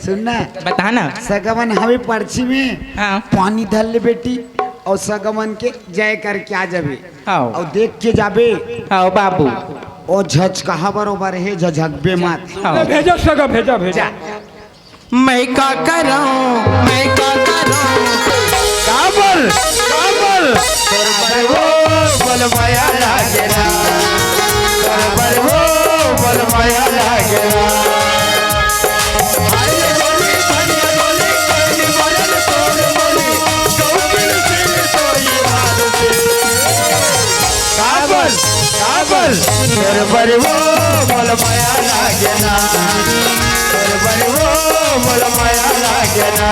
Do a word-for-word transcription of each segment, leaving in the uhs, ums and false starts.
सुन ना, बता ना। सगमन हवे परछी में, हाँ। पानी धर ले बेटी, अउ सगमन के जय करके आ जाबे। हाँ। अउ देख के जाबे। हाँ बाबू। ओ झचकहा बरोबर हे, झझकबे मत। हाँ। भेजा सगा, भेजा, भेजा। जा। मैं का करूं, मैं का करूं? काबर, काबर? तोर बर वो बोल माया लागे ना, तोर बर वो बोल माया लागे ना। हरे बोली, भैया बोली, करनी बरन तोर बोली, गौबिन सिंह सोई मार से। काबर, काबर? तोर बर वो बोल माया लागे ना, तोर बर वो बोल माया लागे ना।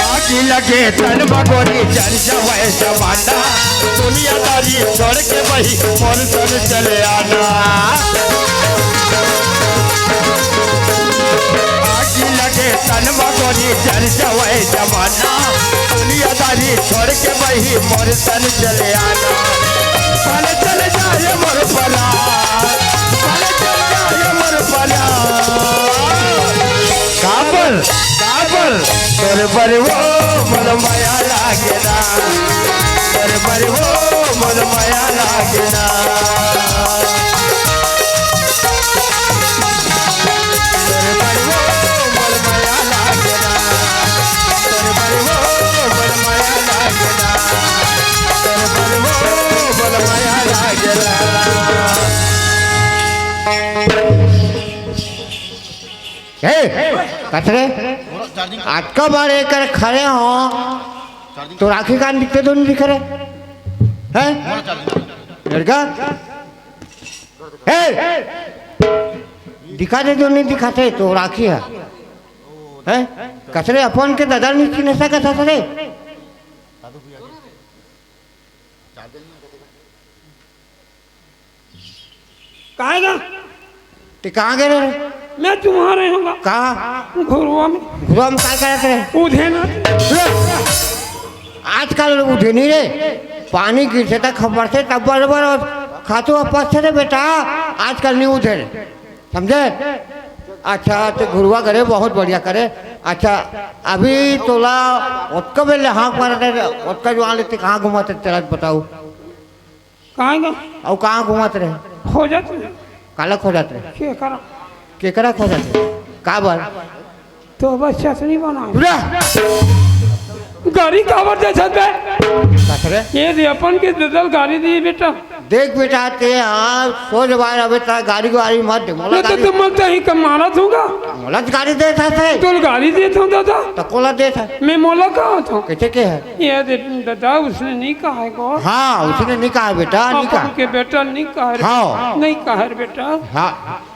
आगी लगे तन बगोरी, जल जवाए जमाना। दुनियादारी छोड़ के बही, मोर तन चले आना। आगी लगे तन बगोरी, जल जवाए जमाना। दुनियादारी छोड़ के बही, मोर तन चले आना। भले चले जाए मोर परान, भले चले जाए मोर परान। काबर, काबर? तोर बर वो मोला माया लागे ना, तोर बर वो मोला माया लागे ना। तोर बर वो मोला माया लागे ना, तोर बर वो मोला माया लागे ना, तोर बर वो मोला माया लागे ना। ए, कतरे? अतका बड़े कर खड़े हो, तो राखी कान दिखते तो नहीं दिख रहे? हैं? लड़का? ए! दिखाते तो नहीं दिखाते, तो राखी है। हैं? कतरे अपन के दादा नहीं चिन्ह सकत हस रे? काहे गा? ते कहाँ गए रहे? मैं तुम्हारे होगा। कहाँ? घुरुआ में। घुरुआ में का करत रहे? उधे ना। आजकल उधे नहीं रे, पानी गिरथे त खपरथे तब बरोबर खातू अपसथे रे बेटा। आजकल नहीं उधे रे, समझे? अच्छा, ते घुरुआ करे, बहुत बढ़िया करे। अच्छा, अभी तोला ओतका बेर ले हाँक मारत रहे, ओतका जुआन ले ते कहाँ घुमत रहे, तेला बताओ। कहाँ गा? अउ कहाँ घूमत रहे? खोजत रहे। काला खोजत रहे? केकरा? केकरा खोजत रहे? काबर? तो बस चटनी बनाए। पूरा? गारी काबर दे छत बे? कस रे? ये दे अपन के ददल गारी दी बेटा। देख बेटा, ते हाँ सोच बार अबे ता गारी वारी मत दे। मोला नहीं तो गारी तुम मत ही कम मारा दूंगा। मोला गारी दे था से। तो गारी दे था दादा। तो कोला दे था। मैं मोला कहा था। कैसे के है? ये दे दादा, उसने नहीं कहा है को। हाँ, उसने नहीं कहा बेटा, नहीं अपन कहा। के बेटा नहीं कहा रे। हाँ। नहीं कहा रे बेटा। हाँ।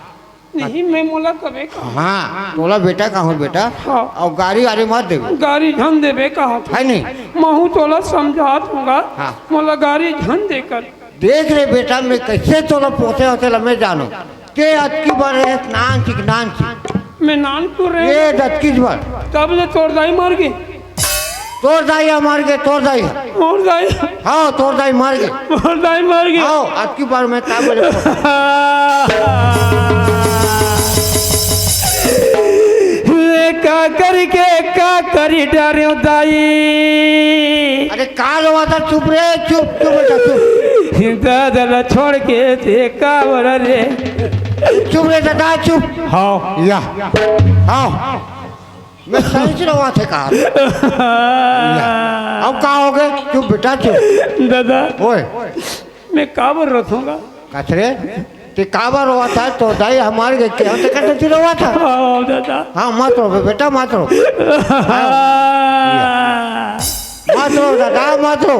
नहीं, मैं मोला कबे कहा। हाँ, तोला बेटा कहा बेटा। हाँ। अउ गारी वारी मत देबे। गारी झन देबे कहा था। है नहीं? महू तोला समझात होगा। हाँ। मोला गारी झन देकर। देख रे बेटा, मैं कैसे तोला पोसे होते ला मैं जानों। ते अतकी बार रहे नानचिक, नानचिक। मैं नानकुर रहे। ये दतकी बार। तब ले तोर दाई मर गई। तोर दाई ह मर गे, तोर दाई ह। मोर दाई। हाँ, तोर दाई मर गे। मोर दाई मर गे। हाँ, अतकी बार मैं का बोले। मैं का करी के का करी डरेव दाई। अरे का रोवा था, चुप रे, चुप, चुप बेटा, चुप। दादा ला छोड़ के ते का बोला रे। चुप रे दादा, चुप। हाँ। या। हाँ। मैं सही से रोवा थे कहा। अब का हो गए? चुप बेटा, चुप। दादा, ओए। मैं काबर रोथूंगा? कस रे, ते काबर रोवा था? तोर दाई ह मर गे, के हम ते कटे थी रोवा था? हाँ, दादा। हाँ, मत रो बे-, बेटा, मत रो। हाँ। मत रो दादा, मत रो।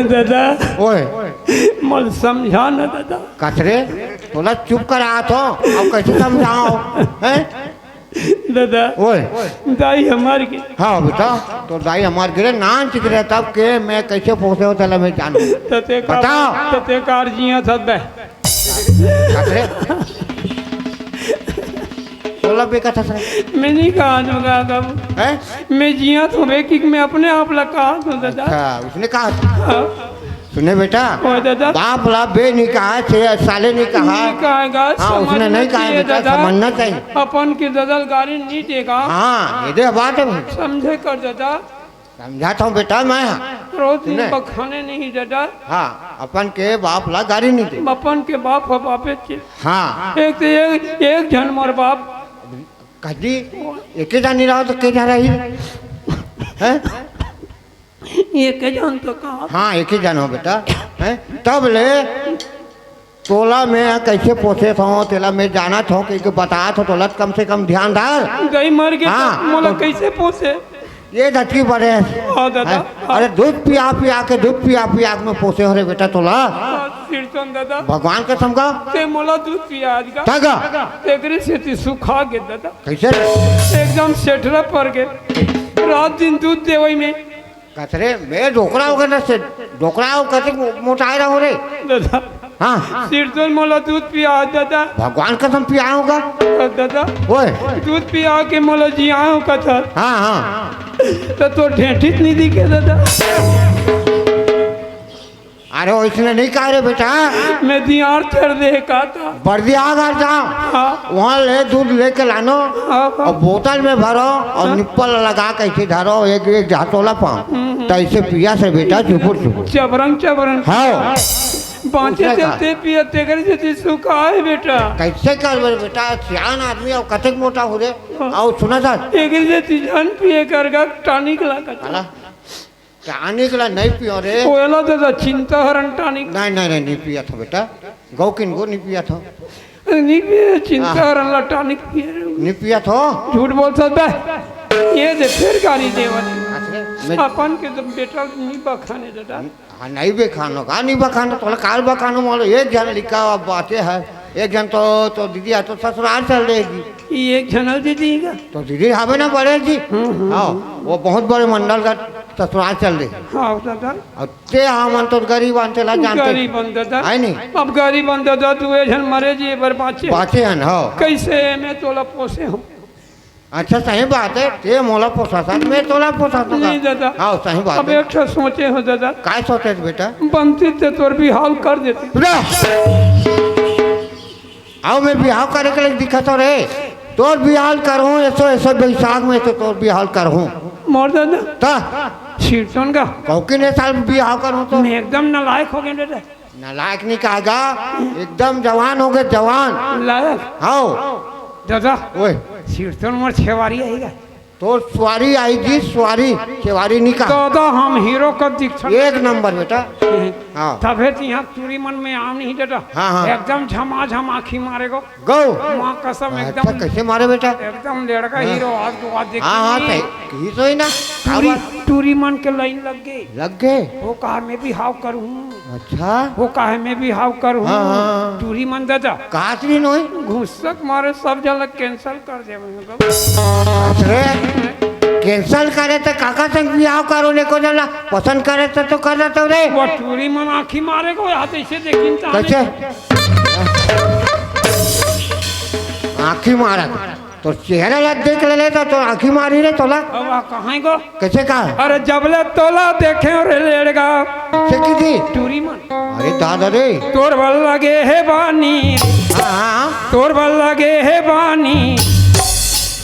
दादा। ओए। मत समझा ना दादा। कस रे, तोला चुप करा तो, अब कैसे समझाओ? हैं? दादा, ओए। दाई ह मर गे। हाँ बेटा, तोर दाई ह मर गे रे, नानचिक रहे तब के मैं कैसे पोसे होते ला मैं जानों। तते का, बता। तते कार जिया था बे। कस रे? तोला बे कथस रे? मैं नहीं कहा दूंगा कब। हैं? मैं जिया तो बे कि मैं अपने आप ला कहा दूं दादा। अच्छा, उसने कहा था। हाँ। सुने बेटा, ओ दादा। बाप ला बे नहीं कहा, से-, साले नहीं कहा। नहीं कहा गा, हाँ, उसने समझना नहीं कहा चाहिए बेटा, दादा। समझना चाहिए। अपन के दादा गारी नहीं देगा। हाँ, ये दे बात है भाई। समझे कर दादा। समझाता हूँ बेटा मैं। रोज दिन सुने। बखाने नहीं दादा। हाँ, अपन के बाप ला गारी नहीं दे। अपन के बाप ह बापे के। हाँ। एक तो एक, एक जन मोर बाप। कदी एक ही जानी रहो तो के जा रही है? ये के जान तो कहा। हाँ, एक ही जान हो बेटा। हैं? तब ले तोला मैं कैसे पोसे था, तेला मैं जाना था कि, कि बता था तोला कम से कम ध्यान डाल। गई मर गई हाँ। तो मोला कैसे पोसे? ये धरती पर है। हाँ, दादा। हैं? अरे दूध पिया पिया के, दूध पिया पिया के मैं पोसे हो रे बेटा तोला। हाँ, सिरचन दादा। भगवान कसम का। ते मोला दूध पिया आज का। तगा। तेकरे सेती सुखा गे दादा। कैसे? एकदम सेठरा पर गे। रात दिन दूध देवई में। कतरे मैं डोकरा हो गया ना से, डोकरा हो कते मो-, मोटाए रहो रे। दादा। हाँ। सिरचन मोला दूध पिया दादा। भगवान कसम पिया होगा। दादा। ओए। दूध पिया के मोला जिया हो कथा। हाँ, हाँ। तो तोर ढेंठित नहीं दिखे दादा। अरे, वैसने नहीं कहा रे बेटा। मैं दियार चढ़ दे कहा था। बर्दिया घर जाओ। हाँ। वहाँ ले दूध लेके लानो हाँ, हाँ। और बोतल में भरो और हाँ। निप्पल लगा के ऐसे धरो, एक, एक हाथोला पाओ। हम्म, हम्म। तो ऐसे पिया से बेटा, चुपुर, चुपुर। चबरन, चबरन। हाँ। बाँचे उसने ते, कहा। ते पिया, तेकर से ती सुखा है बेटा। कैसे कर बे-, बेटा, सियान आदमी और कतेक मोटा हो रे। हाँ। और सुना था। तेकर से ती जान पिए कर गा, टॉनिक ला कर। हाला। टॉनिक ला नहीं पियो रे। ओला दादा चिंता हरण टॉनिक। नहीं, नहीं, नहीं, नहीं पिया था बेटा। गौकिन को नहीं पिया था। नहीं पिए, चिंता हाँ। हरण ला टॉनिक पिए रे। नहीं पिया था। झूठ बोल सकता है। ये दे फिर गाली देवा दे। अच्छा, मैं अपन के तो बेटा नहीं बखाने दादा। हाँ, नहीं बखानो का, नहीं बखानो, तोला काल बखानो मोल, एक जन लिखा अब बातें है। एक जन तो, तो दीदी आ तो ससुराल चल देगी। ये एक जन दीदी का? तो दीदी हवे ना बड़े जी। हम्म, हम्म, हाँ, हम्म। वो बहुत बड़े मंडल का ससुराल चल देगी। हाँ, दादा। और ते हमन तो गरीब अन तेला जानते। गरीब अन दादा। है नी? अब गरीब अन दादा, तू ए झन मरे जी, ए बर बाँचे। बाँचे हन, हाँ। कैसे मैं तोला पोसे हूँ? अच्छा, सही बात है, ते मोला पोसा था, मैं तोला पोसा था। नहीं दादा। हाँ, सही बात अब है। एक ठो सोचे हो दादा। काय सोचे थे बेटा? बनती ते तोर बिहाव कर देती। रे! आओ, मैं बिहाव करे के लिए दिखा तो रे। तोर बिहाव करहूँ, ऐसो, ऐसो बैसाख में तो तोर बिहाव करहूँ। मोर दादा। ता? सिरचन का। कौकी ने साल बिहाव करहूँ तो। मैं एकदम नालायक हो गया दादा। नालायक नहीं कहा गा, एकदम जवान हो गए, जवान। लायक। हाँ। दादा, ओए। सिरचन मोर छेवारी आएगा। तो स्वारी आई जी, स्वारी, छेवारी नहीं कहा। दादा, हम हीरो का दीक्षा। एक नंबर बेटा। हाँ। तभे तो यहाँ टूरी मन में आम नहीं दादा। हाँ, हाँ। एकदम झमाझम आँखी मारे गो। गौ। माँ कसम, अच्छा, एकदम कैसे मारे बेटा? एकदम लड़का हाँ। हीरो, आज तो आज देखी हाँ, हाँ, नहीं। सही, कही तो ही ना। टूरी, आवाज। टूरी मन के लाइन लग गई। लग गए? वो कहा, "मैं भी हाव करूँ।" अच्छा। वो कहा, "मैं भी हाव करूँ।" हाँ, हाँ, हाँ। टूरी मन दादा। काच भी नहीं? घुसक मारे सब जन ला cancel कर दे। अरे, cancel करे तो काका संग बिहाव करो ने को जला, पसंद करे तो, तो कर देते रे। वो टूरी मन आँखी मारे को, यहाँ तो इसे देखी तो कैसे? आँखी मारा। तो चेहरा ला देख ले, ले तो, तो आँखी मारी रे तोला। अब आ कहाँ को? कैसे कहा? अरे जबले तोला देखे रे लेड़गा। से की थी? टूरी मन। अरे दादा रे। तोर बल लगे हे बानी। हाँ, हाँ। तोर बल लगे हे बानी।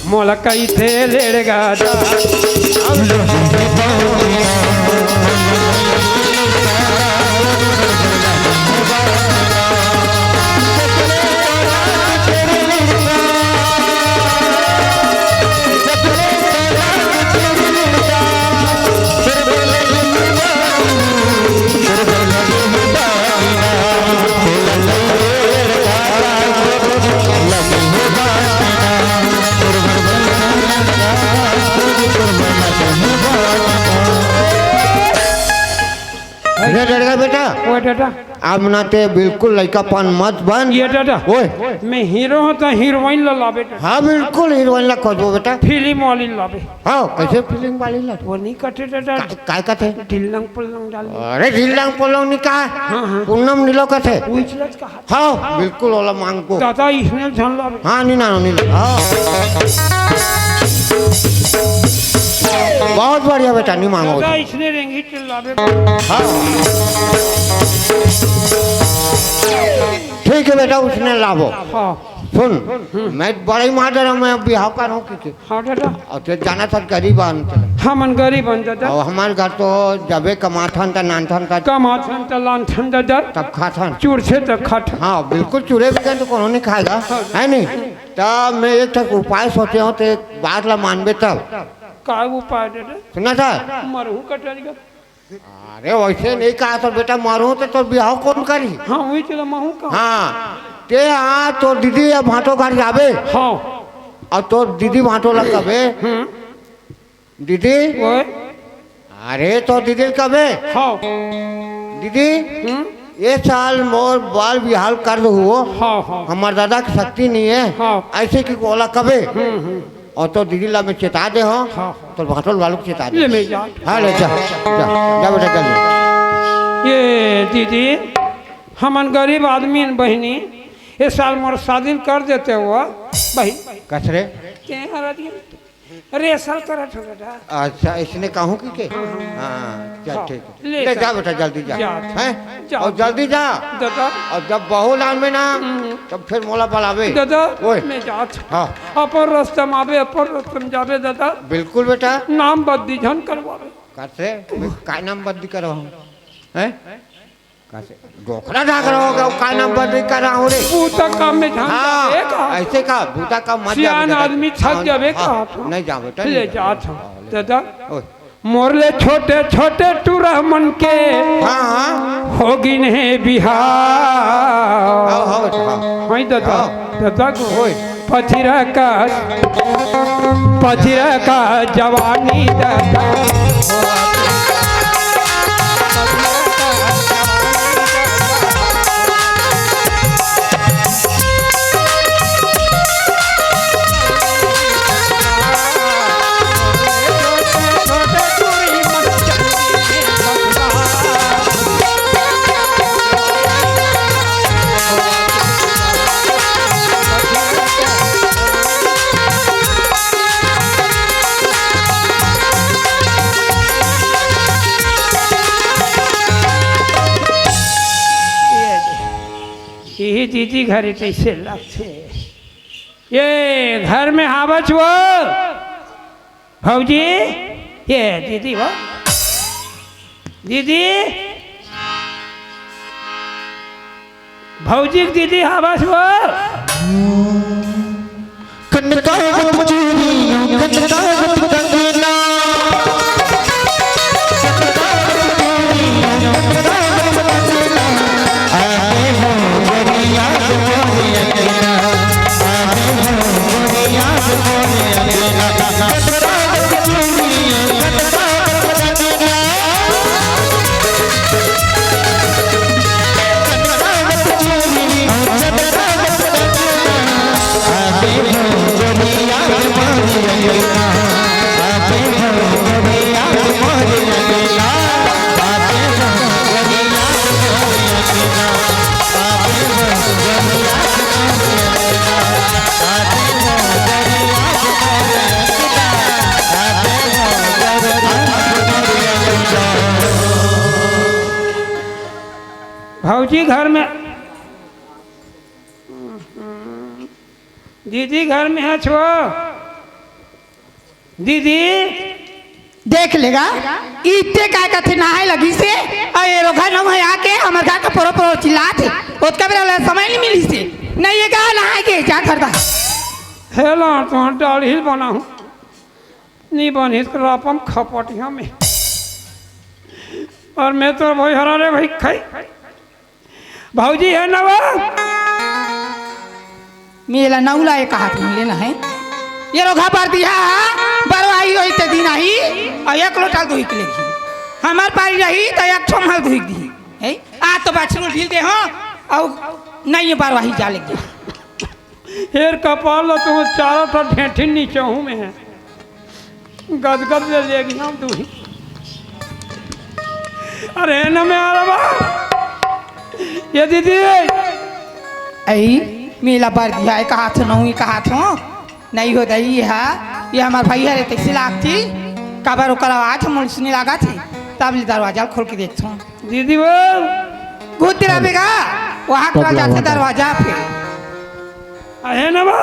मोला कइसे लेड़गा दा। अरे लड़का बेटा, ओए दादा। अब ना ते बिल्कुल लइकापन मत बन। ये दादा। ओए। मैं हीरो हूँ तो हीरोइन ला लाबे दादा। हाँ, बिल्कुल हीरोइन ला खोजबो बेटा। फिल्म वाली लाबे। हाँ, कैसे फिल्म वाली ला? वो नहीं कथे दादा। का-, काय कथे? ढिल्लंग पुल्लंग डाल। अरे ढिल्लंग पुल्लंग नहीं कहा। हाँ, हाँ। पूनम नीलो कथे। वो इसलिए कहा। हाँ, बिल्कुल ओला मांगबो। दादा इसने झन लाबे। हाँ, नहीं ना, नहीं ना। हाँ। बहुत बढ़िया बेटा, नहीं मांगो। दादा इसने रेंगी चिल्लाबे। हाँ। ठीक है बेटा, उसने लाबो। हाँ। सुन, मैं बड़ा ही मार रहा हूँ, मैं बिहाव कर रहा हूँ किसी। हाँ दादा। अउ ते जानथस गरीब अन ते। हमन गरीब अन दादा। अउ हमर घर तो जबे कमाथन त नानथन त। कमाथन त लानथन दादा। तब खाथन। चूरथे त खाथन। हाँ, बिल्कुल चूरे बिगर तो कोनो नहीं खाएगा, हाँ। है नहीं? त मैं एक ठक उपाय सोचे हूँ, ते बात ला मानबे तब। का उपाय दादा? सुना था? मरहूँ कटरिया। अरे वैसे नहीं कहा तो बेटा, मरहूँ तो तोर बिहाव कौन करी? हाँ, वही चला महूँ का। हाँ, ते हाँ तोर दीदी या भांटो घर जाबे। हाँ। अउ तोर दीदी भांटो ला कबे, हम्म। दीदी, ओए। अरे तोर दीदी ला कबे, हाँ। दीदी, हम्म। ये साल मोर बाल बिहाव कर दो हुओ। हाँ, हाँ। हमर दादा के शक्ति नहीं है। हाँ। ऐसे कि ओला कबे। हम्म, हम्म। अउ तोर दीदी ला मैं चेता दे हूँ। हाँ, हाँ। तोर भांटो वालों को चेता दे। ले मैं जा। हाँ, ले जा, जा, जा बेटा, जल्दी। ये दीदी, हमन गरीब आदमी हन बहिनी, ये साल मोर शादी कर देते हो बहिनी। कस रे? ते हरा दिया। रेसल करत हो बेटा। अच्छा, इसने कहूँ कि के? हाँ, चल हाँ, ठीक है। ले ले जा। जा बेटा, जल्दी जा। जा। हैं? जा। अउ जल्दी जा। दादा। अउ जब बहू लान में ना, हम्म। तब फिर मोला बुलावे। दादा, ओए। मैं जात हूँ। हाँ। अपन रास्ता में आबे, अपन रास्ता में जाबे दादा। बिल्कुल बेटा। नाम बदली झन करवावे। कस रे? मैं काय नाम बदली करवाऊँ? हैं? कस रे? डोकरा ढाकरा हो गया, काय नाम बदली कर रहा हूँ रे? बूता काम में झन हाँ, जाबे का? ऐसे का? बूता काम मत सियान जाबे दादा। आदमी थक हाँ, जाबे हाँ, का? नहीं जाओ बेटा, ले नहीं जाओ। जात हूँ। हाँ, ले दादा। ओए। मोर ले छोटे छोटे टूरा मन के हाँ, हाँ। होगिन हे बिहाव। हाँ, हाँ, बेटा, हाँ। हाँ दादा, हाँ। दादा को ओए। पथिरा का, पथिरा का जवानी दादा। यही दीदी घरे कैसे लगथे। ये घर में हावच वो भौजी, ये दीदी वो दीदी, भौजी के दीदी हावच वो। कनकावत चूड़ियों, कनकावत कंगना। आगे हो गोरी याद मोरे अंगना, आगे हो गोरी याद मोरे अंगना। कनकावत चूड़ियों, कनकावत कंगना। भौजी घर में, दीदी घर में हच वो? दीदी। देख लेगा, इत्ते काय कथे नहाय लगिसे, अउ ये रोघा नौ हे आके हमर घर का परो परो चिल्लात हे, ओतका बेरा ला समय नहीं मिलिसे, नहीं ये गा नहाय के जा घर दा। हेला, तो डाढ़ी बनाहूँ, नहीं बनिस कर आपम खपटिया में। अउ मैं तो भाई हरा रे भाई खाई। भौजी हे नवा। मेला नौला ये कहा तुम लेना है। ये रोघा पर दिया, बरवाई होई ते दिन आही, अउ एक लोटा दुही के लेगी। हमर पारी रही, तो एक ठो मल दुही दी। है? आ तो बछरू ढील दे हो, अउ नहीं ये बार वही जा लेके। हेर कपाल ला तो चारों ठो ढेंठी नीचे हूँ मैं। गदगद ले लेगी हम तू ही। अरे न मैं आ रहा बा। ये दीदी। ऐ मेला बर दिया है, कहा थो नहीं, कहा थो नहीं हो दई हा। ये हमार भाई हरे तैसे लागती, काबर ओकर आवाज हम सुने लागा थी, तब ले दरवाजा खोल के देखथो। दीदी वो घुस तेरा बेगा, वहाँ तब खोल जाते दरवाजा। दरवाजा पे। आहे ना बा।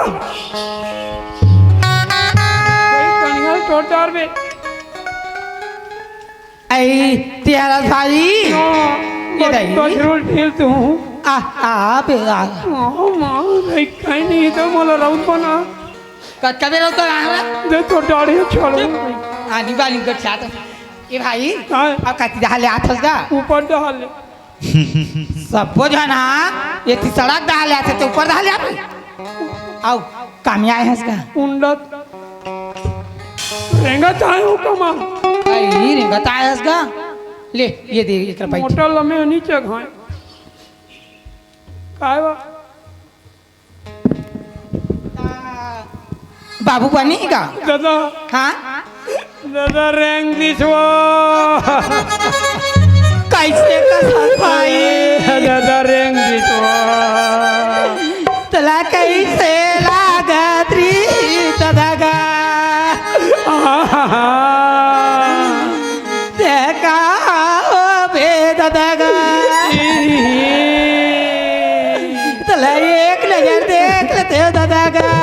कोई कनिया तोड़ डार बे। ऐ तेरा भाई। हाँ, ये दई। बछरू ढील तू। आ, आ, बेगा। हाँ, माँ, नहीं, कहीं नहीं तो मोला राउत बना। कतका बेर होता रहा? दे तो डाढ़ी छोड़ो। आनी बानी गठिया तो। ए भाई, हाँ। अब कति डहाले आत हस गा? ऊपर डहाले। सब्बो झन हा, ये ती सड़क डहाले आथे तो ऊपर डहाले आथे। आओ, कामी आए हस गा? उंडत। रेंगत आए हो कमा। आई, रेंगत आए हस गा? ले, ये दे, एकरा बैठ। मोटर लमे नीचे घाए। काय बा? बाबू बनी का? दादा। हाँ? दादा रेंग दिसवा। कैसे का सफाई? दादा रेंग दिसवा। तला कैसे लागत री दादा गा? आहा। देखा हो बे दादा गा। तला एक नजर देख लेते हो दादा गा।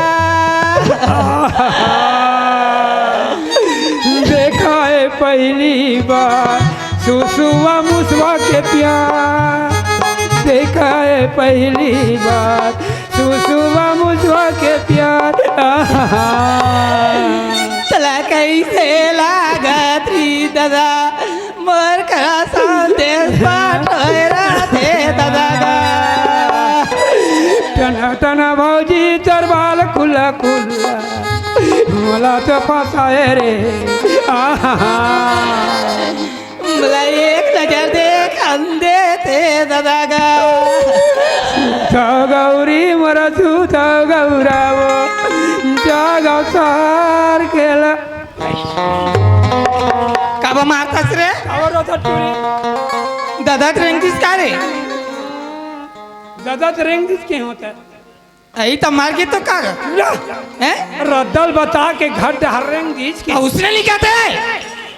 देखा है पहली बार सुसुआ मुसवा के प्यार। देखा है पहली बार सुसुआ मुसवा के प्यार। तला कैसे लागत री दादा, मोर करा संदेश पाठ होए रथे दादा गा। टना टना भौजी तोर बाल खुला खुला, मोला तो फंसाए रे। आहा। मोला एक नजर देख अंधे ते दादा गा। सुता गौरी मोरा सुता गौरा वो, जागा सार केला। काबर मारथस रे? काबर रोता टूरी? दादा त रेंग दिस का रे? दादा त रेंग दिस के होता है? अई त मर गे तो का? ना। हैं? रद्दल बता के घर डहर रेंग दिस के। आ, उसने नहीं कहते।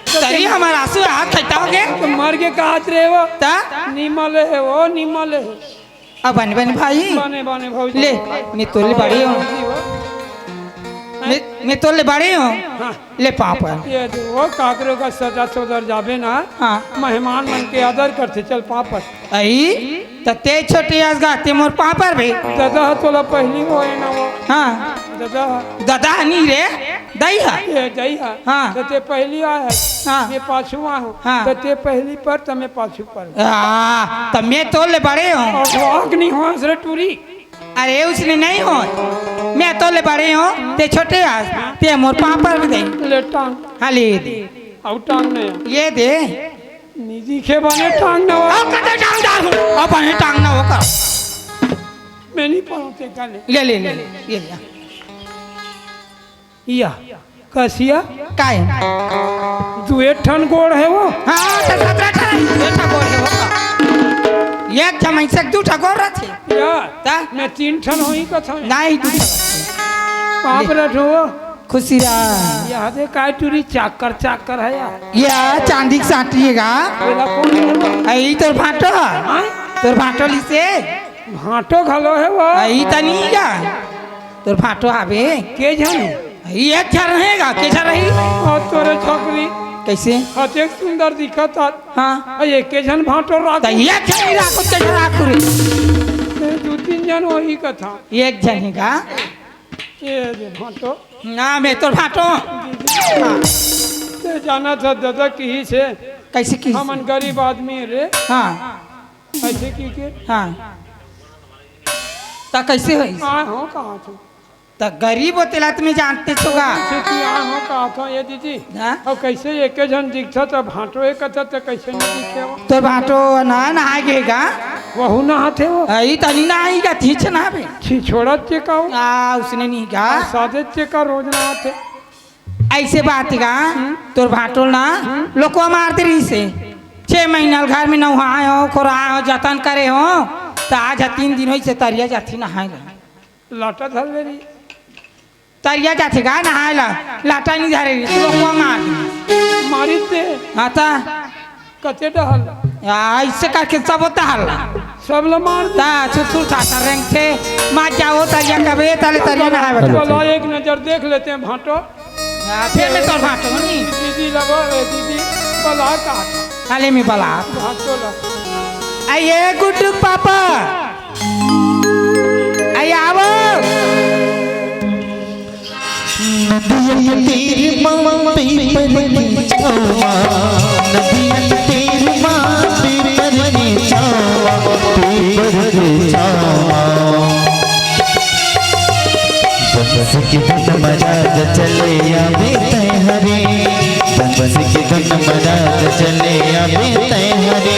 तो सही ते हमारा आंसू हाथ खैता हो गए। तो मर के कहा रे वो? ता? निमल है वो, निमल है। अब बने, बने भाई। बने, बने भौजी। ले, मैं तोर ले बड़े हूँ। भौजी हो। मैं, मैं तोर ले बड़े हूँ। हाँ। ले पाँव पर। ये दे, वो काकरो का सजा सोदर जाबे ना। हाँ। मेहमान मन के आदर करथे, चल पाँव पर। अई, त ते छोटे अस गा, ते मोर पाँव पर बे। दादा, तोला पहली होए ना वो। हाँ। दादा। दादा नहीं रे, दई हा। ये दई हा। हाँ। त ते पहली आए है। हाँ। मैं पाछू आ हूँ। हाँ। त ते पहली पर, त मैं पाछू पर। आ, त मैं तोर ले बड़े हूँ। और वो आँख नहीं हो, असरे टूरी। अरे, उसने नहीं हो, मैं तोर ले बड़े हूँ, ते छोटे अस, ते मोर पाँव पर भी दे। ले टांग। हाँ, ले दे। आउ टांग नहीं। ये दे। निजी खे बने टांग ना हो। अब कते टांग डार हूँ, अब बने टांग ना हो का। मैं नहीं पढ़ूँ ते का ले। ले, ले, ले, ले, ये ले। या, कसिया? काय? दुए ठन गोड़ है वो। हाँ, तो सतरा ठन, दुए ठन गोड़ है वो का। एक ठन ऐसे दू ठन गोड़ रहथे। या, ता? मैं तीन ठन होई कथा। नहीं, दू ठन। पाँव पर रखो। खुशी रहा। यहाँ दे काय टूरी चाकर चाकर है यार। या, चांदी के सांटी है गा। बोला कौन है वो? आई तोर भांटो। हाँ? तोर भांटो लिसे। भांटो घलो है वो। आई तनी गा। तोर भांटो आबे। के झन? ये अच्छा रहेगा, कैसा रही? और तोरे छोकरी। कैसे? अतेक सुंदर दिखत हस। हाँ। आ, एके झन भांटो राख। त ये अच्छा नहीं राखो, कैसा राखो रे? ए, दू तीन झन होही कथा। एक झन ही का? ये दे भांटो। ना, मैं तोर भांटो। हाँ। ते जानथस दादा किहिसे। कैसे किहिसे? हमन गरीब आदमी रे। हाँ। ऐसे की के? हाँ। त कैसे होई? हाँ, हो कहा तू। त गरीब हो तेला त मैं जानते छोगा। से तू यहाँ हो का था ये दीदी? हाँ? अब कैसे एके झन दिखता त भांटो एक था त कैसे नहीं दिखे हो? तोर भांटो ना नहाए गे गा? वहू नहाथे हो? अई तनी नहाई गा, तीछ नहाबे। छी छोड़त के का हो? आ, उसने नहीं गा। आ, सादे के का रोज नहाथे? ऐसे बात गा, तोर भांटो ना, लोकवा मार दे रही से। छह महीना ल घर में नहाए हो, खोराए हो, जतन करे हो, त आज ह तीन दिन होइसे तरिया जाथी नहाए ला। लाटा धर ले रही। तरिया जाथे गा नहाए ला, लाटा नहीं धरे रही, लोकवा मार दे। मारी ते। हाँ ता। कते डहल? या, ऐसे करके सब होता हल्ला। सब ला मार दे। ता सुसुर सासर रेंगथे, मार जाओ तरिया कबे, ताले तरिया नहाए बता। चलो, एक नजर देख लेते हैं भांटो। या, फिर मैं तोर भांटो नहीं। दीदी लगा, ए दीदी, बला का। खाली में बला। भांटो ला। आइए गुड्डू पापा। आइए आवो। नदिया के तीर मा पीपर के छावा, नदिया के तीर मा पीपर के छावा, पीपर के छावा। बंसी के धुन मा राजा चले आबे तैं हरे, बंसी के धुन मा राजा चले आबे तैं हरे।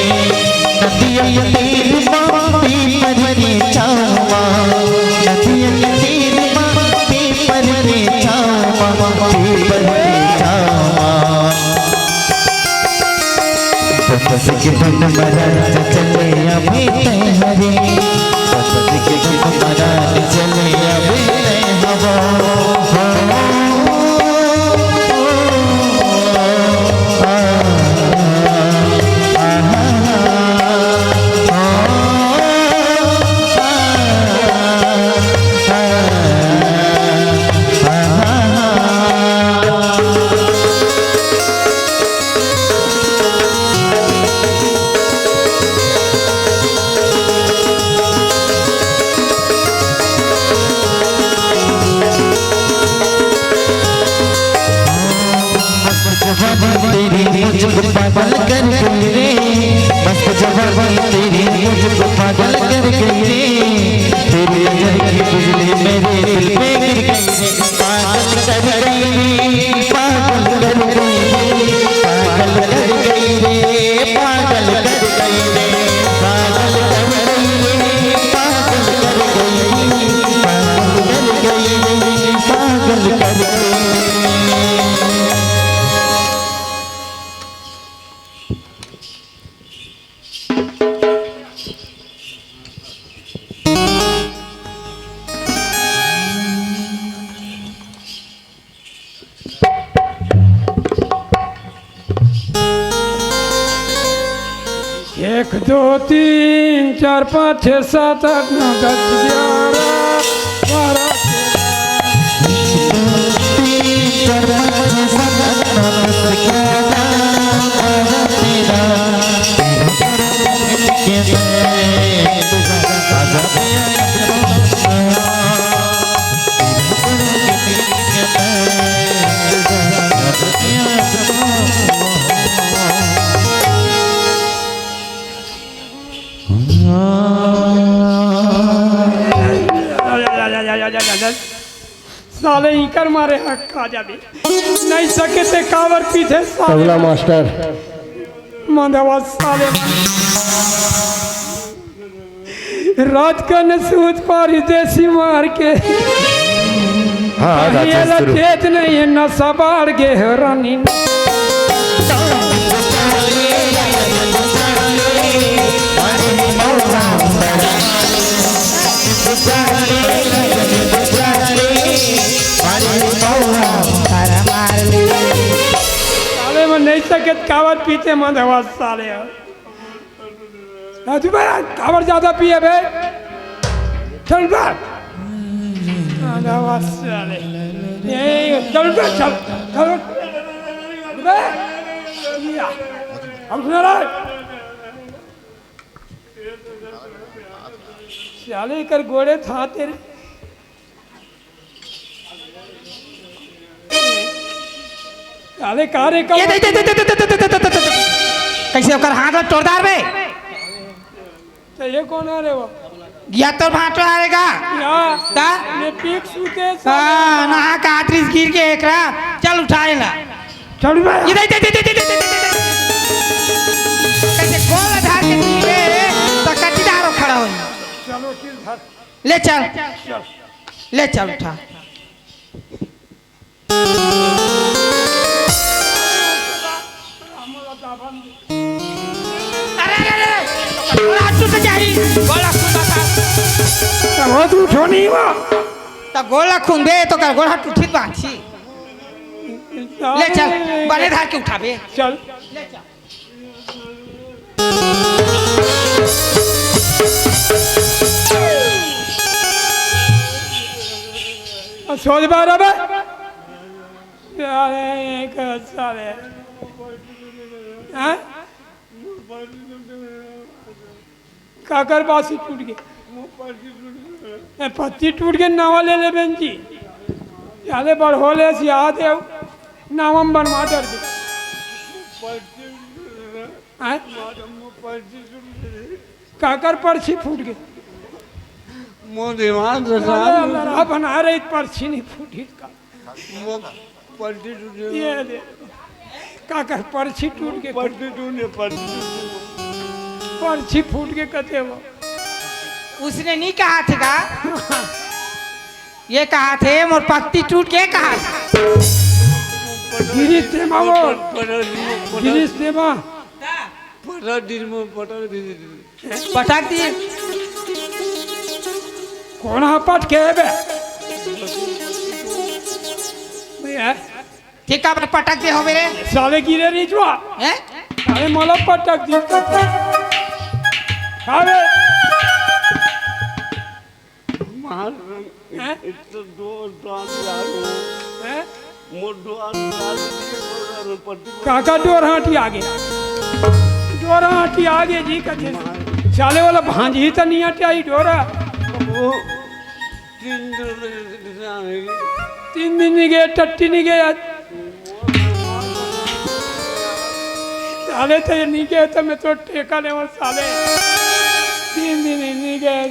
नदिया के तीर मा पीपर के छावा, नदिया के तीर मा पीपर के छावा, पीपर के छावा। बंसी के धुन मा राजा चले आबे तैं हरे, बंसी के धुन मा राजा चले आबे तैं हरे। जवानी तेरी मुझको पागल कर गई रे, मस्त जवानी तेरी मुझको पागल कर गई रे। तेरी नजर की बिजली मेरे दिल पे गिर गई रे, पागल कर गई रे, पागल कर गई रे, पागल कर गई रे, पागल कर गई रे, पागल कर गई रे, पागल कर गई रे, पागल कर गई रे। एक, दो, तीन, चार, पाँच, छः, सात, आठ, नौ, दस, ग्यारह, बारह, तेरह। साले इकर मारे हक खा जाबे। नहीं सके ते काबर पीथे साले। तबला मास्टर। मंदवा साले। रात कन सूत पारी देसी मार के। हाँ, राजेश ध्रुव। खेत नहीं है, नशा बाढ़ गे हो रानी। साले में नहीं सके, काबर पीथे मंदवा साले। हाँ, तू बे, काबर ज्यादा पिए बे? चल बे। आधा बस साले। ये, चल बे, चल, चल। बे। या। हम सुना रहे। साले कर गोड़े था तेरे। अरे का रे, का ये दे, दे, दे, दे। कैसे ओकर हाथ ला तोड़ डार बे? तो ये कौन आ रहे हो? या तो भाटो आ रहेगा। या ता? ये पीक सूते हाँ, नहा का आतरिस गिर के एकरा। चल उठा लेला। चल बे। इधर, इधर, इधर, इधर, इधर, इधर। कैसे गोल आधार के नीचे तो कच्चीदार खड़ा हो। चलो, चल धर। ले चल। चल। ले चल उठा। अरे, अरे, अरे, अरे, हाथ टूट जाही। गोला खून बता। तो बहुत उठो नहीं हुआ। तो गोला खून बे, तो कर गोला टूटी बांची। ले चल, बने धार के उठाबे। चल। ले चल। सोच बार बे। साले, एक साले। हाँ? काकर बासी टूट गे? ए, पत्ती टूट गे, नवा ले ले बेंजी। साले बढ़ोले सिया दे, नावम बनवा डर दे। हाँ? काकर पर्ची फूट गे? मोर दिमाग से अरे, साहब। अल्लाह, बना रही पर्ची नहीं फूटी का। मोर पर्ची टूट गे। ये दे। काकर पर्ची टूट गे? पर्ची टूट गे, पर्ची टूट गे। पर्ची फूट गे कते वो। उसने नहीं कहा थे का? ये कहा थे मोर पत्ती टूट गे कहा। गिरी तेमा वो। गिरी तेमा। पटक दी, पटक दी। पटक दी। कोन हा पटके बे? भैया, ठीक है, पटक दे हो मेरे। साले गिरे रिजवा। हैं? अरे मोला पटक दी। हाँ बे। मार। हैं? इतना जोरदार यार। हैं? मोर डोहर डाल दिए, मोर पट्टी। काका डोर हाटी आगे। डोर हाटी आगे जी कथे। साले वाला भांजी त नहीं हटे आई डोरा। वो तीन दिन में तीन दिन नहीं गए, टट्टी नहीं गए आज। साले तो ये नहीं गए तो मैं तो ठेका ले साले। तीन दिन ही नहीं गए।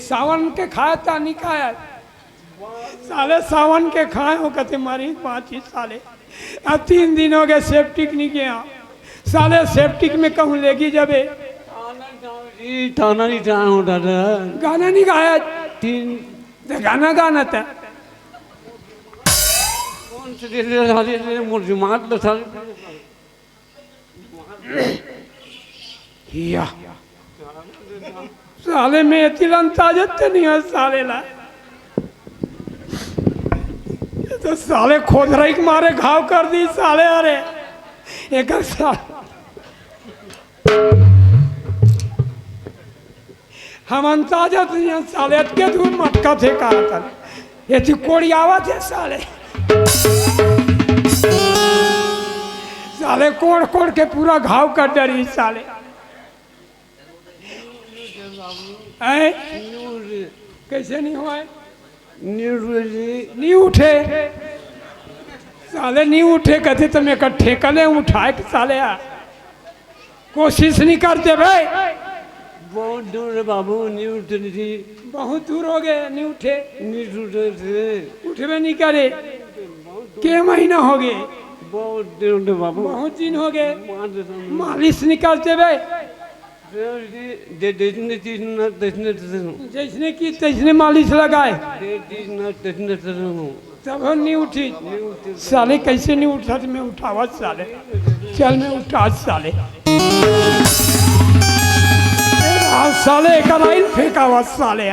सावन के खाए ता नहीं खाए। साले सावन के खाए हो कते मारी पाँच ही साले। अब तीन दिन हो गए सेप्टिक नहीं गया। साले सेप्टिक में कहूँ लेगी जबे। थाना नहीं जाए हो दादा। गाना नहीं गाया। तीन तो गाना गाना था। कौन से दिन रे साले रे मुझे मार लो साले। या। साले में एती लन ताजत ते नहीं है साले ला। ये तो साले खोदरई के मारे घाव कर दी साले। अरे एक साल हम अंदाजा तो यहाँ साले अटके धूम मटका थे कहा था। ये थी कोड़ी आवा थे साले। साले कोड़ कोड़ के पूरा घाव कर डरी साले। हैं? कैसे नहीं हुआ है? नहीं उठे। साले नहीं उठे कहते तो मैं कल ठेका ले उठाए के साले आ। कोशिश नहीं करते भाई। बहुत दूर है बाबू, नहीं उठते नहीं। बहुत दूर हो गए, नहीं उठे। नहीं उठते थे। उठबे नहीं करे। के महीना हो गए? बहुत दिन हो गए बाबू। बहुत दिन हो गए। मालिश नहीं करते भाई। जैसने चीज ना तैसने तैसने। जैसने की तैसने मालिश लगाए। तब हम नहीं उठी। साले कैसे नहीं उठा तो मैं उठावा साले। चल मैं उठा साले। हाँ, साले एक आइल फेंकावा साले।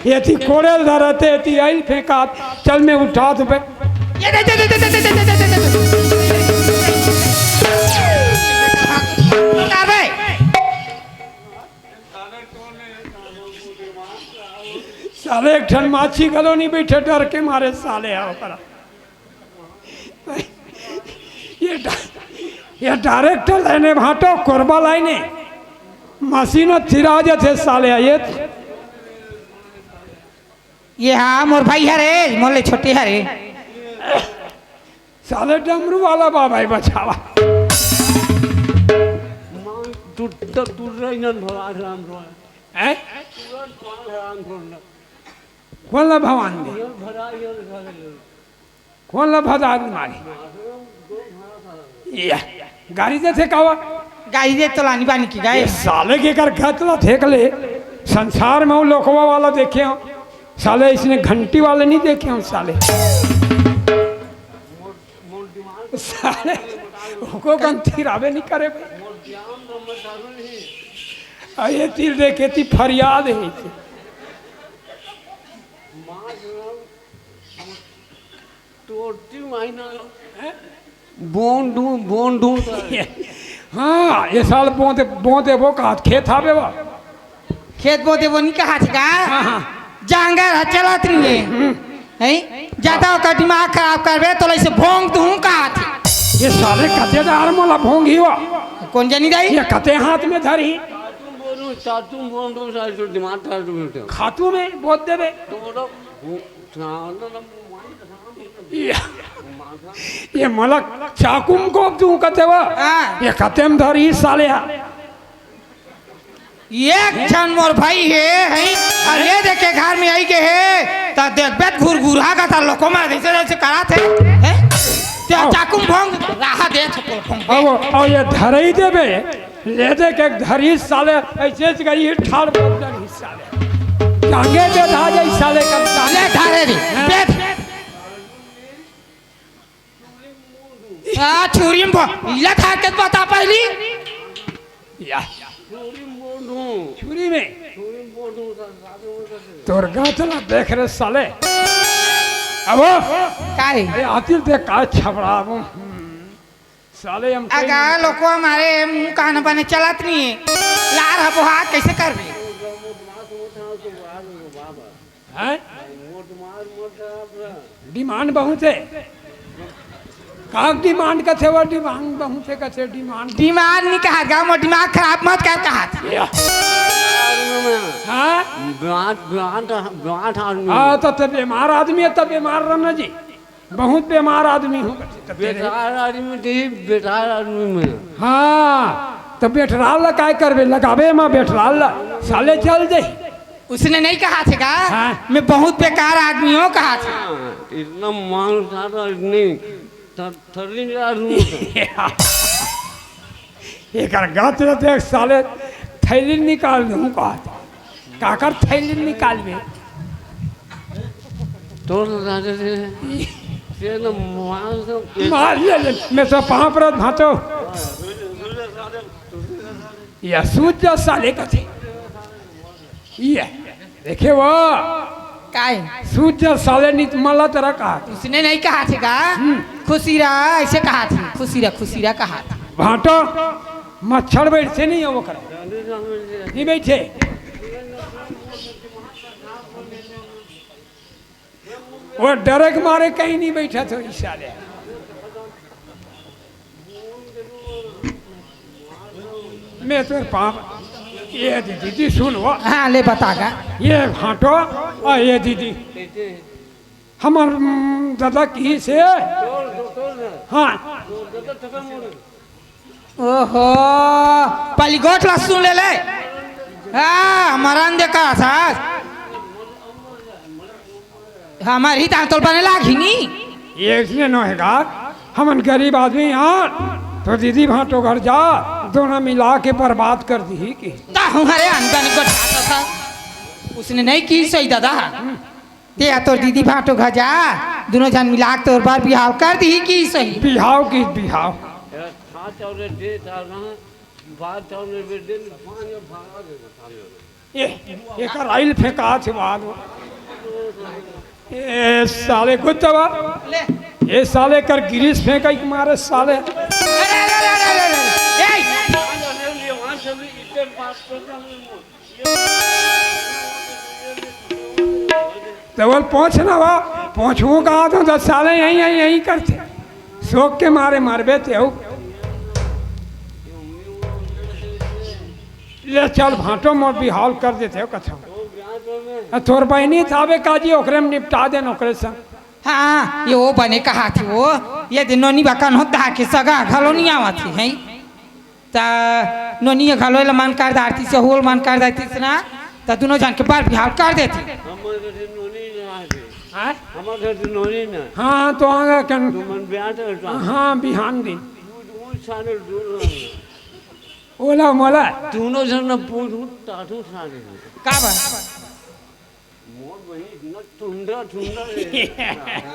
ये थी कोड़ेल धरते, ये थी आइल फेंका। चल मैं उठा तो बे। ये दे, दे, दे। उतार बे। साले एक ठन माछी घलो नहीं बैठे डर के मारे साले हा ओकरा। ये डा-, ये डायरेक्टर लाइने भाटो कोरबा लाइने मशीन थिरा जाथे साले हा। ये ये हाँ मोर भाई हरे, मोले छोटे हरे। साले डमरू वाला बाबा ही बचावा। टुट्टा टुर्रा इनन भरा राम रो। हैं? तुरंत भरा राम रो। कोन ला भगवान दे? इनन भरा, इनन भरा। कोन ला भदार मारी? या, गाड़ी देथे कावा? गाड़ी दे तो लानी बानी की गाय। ये साले के कर गत ला देख ले। संसार में वो लोकवा वाला देखे हो। साले इसने घंटी वाले नहीं देखे हम साले। साले, ओको गंती रावे नहीं करे भाई। आ ये तिल देखे ती फरियाद है। तोरती मायना। हैं? बोन ढूंढ, बोन ढूंढ। हाँ, ये साल बोंदे, बोंदे वो कहा, खेत हावे वो। खेत बोंदे वो नहीं कहा थी का? हाँ, हाँ। जांगर ह चलत नहीं है। हैं? ज्यादा ओकर दिमाग खराब करबे तो लइसे भोंग दूं कहा थी। ये साले कते दार मोला भोंग ही वो। कौन जानी दाई? ये कते हाथ में धरी? चातुम बोन ढूंढ, चातुम बोन ढूंढ, साले तो दिमाग खराब करबे। खातू में बोल देबे। तो बोलो, ये, ये मोला चाकुम को तू कते वा? हाँ। ये कते में धरी साले हा। एक झन मोर भाई हे, हैं? अउ ये देखे घर में आई के हे, त देखबे त घुरघुरा का था लोको मा जैसे जैसे करा थे, हैं? ते आओ। चाकुम भोंग, राहा दे थको भोंग। अउ, अउ ये धरई देबे, ले दे के धरी साले, ऐसे से गई ठाड़ बोल दे साले। टांगे पे धा जाई साले का। ले ठाड़े रे, हाँ। बैठ। आ, छुरी में भ-, इला खा के बता पहली। या। छुरी में। तोर गातला देख रे साले। अब। काहे? ए, आतिल ते का छबड़ा वो। साले हम अगा लोको हमारे मुंह कान बने चलत नहीं है। लार हबो हाथ कैसे करबे? हैं? डिमांड बहुत है। का डिमांड कथे वो? डिमांड बहुत है कथे डिमांड। डिमांड नहीं कहा गा, मोर दिमाग खराब मत कर कहा था। या। हाँ? ब्रांड, ब्रांड, ब्रांड आदमी। हाँ, तो तब बीमार आदमी है, तब बीमार रहना जी। बहुत बीमार आदमी हूँ कथे, तब तेरे। बेकार आदमी, तो ये बेकार आदमी में। हाँ, तो बेटराल ला काय करबे? लगाबे मा बेटराल ला, साले चल दे। उसने नहीं कहा थे का? हाँ। मैं बहुत बेकार आदमी हूँ कहा था। हाँ, इतना मांग सारा नहीं, थ-, थर्री जा रूँ। एकर गत ल देख साले, थैली निकाल दूँ कहा था। काकर थैली निकालबे? तोर राजा रे, तेरे मार दो। मार ले, ले, मैं तो पाँव परत भांटो। या सूझ जा साले कथे। ये देखे वो। काय? सूझ जा साले, नित मला तेरा कहा। उसने नहीं कहा थे का? हम्म। खुशी रहा, ऐसे कहा थे। खुशी रहा, खुशी रहा कहा थे। भांटो, मच्छर बैठे नहीं है वो कर। नहीं बैठे। वो डरे के मारे कहीं नहीं बैठा था ई साले। मैं तोर पाप, ये दीदी जी सुन वो। हाँ, ले बता का। ये भांटो और ये दीदी। हमर, हम्म, दादा की से। हाँ। ओहो, पहली गोठ ला सुन ले ले। हाँ, मरन दे का सास। हमार ही तांतोल बने लागी नी। ये इसने नो है का? हमन गरीब आदमी हाँ, तो दीदी भांटो घर जा, दोनों मिला के बर्बाद कर दी की। ता हमारे अंदर को ढाका था। उसने नहीं की सही दादा। ते या तोर दीदी भांटो घर जा, दोनों जन मिला के तोर बार बिहाव कर दी की सही। बिहाव की बिहाव। यार, खा चावल दे डाल रहा है, बात चावल दे दे, पानी भागा दे, पानी। ए, एकर आइल फेंका छे बाद। ए, साले कुत्ता बा। ले। ए, साले कर गिरीश फेंका के मारे साले। अरे, अरे, अरे, अरे, अरे, अरे। ए! तवल पहुंच ना बा, पहुंचू कहा तो दस साले यहीं, यहीं, यहीं करते। शोक के मारे मरबे ते हो। ले चल भांटो, मोर बिहाव कर देते हो कथम। आ, तोर बहिनी थावे काजी, ओकरे में निपटा देन ओकरे संग। हाँ, ये वो बने कहा थी वो, ये दिन नोनी बकन हो धाके सगा घलो नहीं आवा थी, हैं? ता नोनी घलो ला मन कर डारतिस, होल मन कर डारतिस ना, त दुनो झन के बर बिहाव कर देती। हमर घर नोनी ना आगे। हाँ? हमर घर नोनी ना। हाँ, तो आगे कन। तुमन ब्याह तो करता। हाँ, बिहान दिन। दूध, दूध साने दूध। ओला मोला। दुनो झन न पूछ, टाटू साने। का बा? मोर बहिनी इतना टुंडा, टुंडा रे।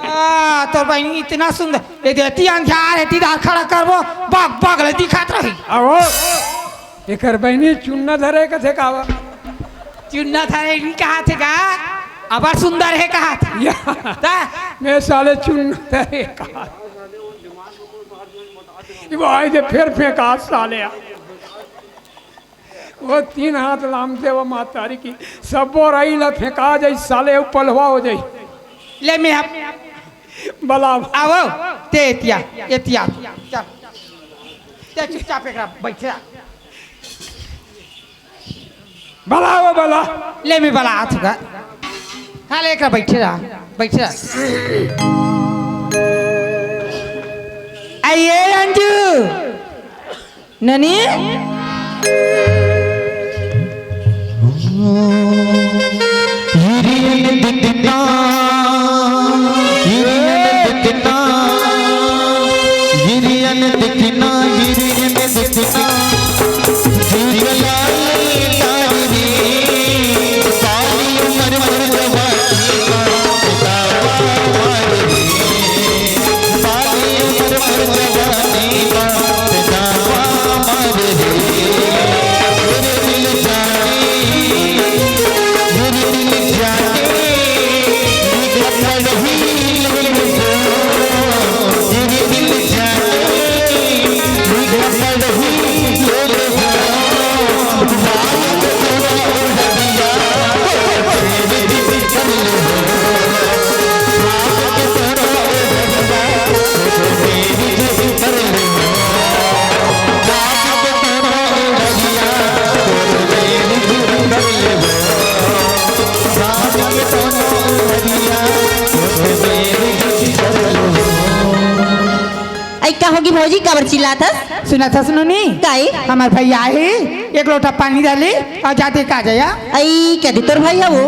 आ, तोर बहिनी इतना सुंदर। ए दे, एती अंधियार, एती डार खड़ा करबो, बग, बग ले दिखत रही। अहो, एकर बहिनी चुन्ना धरे कथे का बा? चुन्ना धरे नहीं कहा थे का? अबर सुंदर है कहा थे। या। ता? मैं साले चुन्ना धरे कहा। ये भाई दे फेर फेंका साले। वो तीन हाथ लामते वो महतारी की, सब्बो राई ला फेंका जाई, साले वो पलवा हो जाई। ले मैं आप बला। आवो, ते एतिया, एतिया, चल। ते चुपचाप एक बैठ रहा। बला वो बला। ले मैं बला आ चुका। हाँ, ले एक बैठ रहा, बैठ रहा। आइए अंजू। ननी? हिरियन दिखना, हिरियन दिखना, हिरियन दिखना, हिरियन दिखना। जीवलाई तारी रे, साली उमर मोर जवानी। ऐ का होगी भौजी, काबर चिल्लात हस? सुनत हस नोनी? काई? हमर भैया हे, एक लोटा पानी डाले अउ जाते का जाया। अई, कदी तोर भैया वो?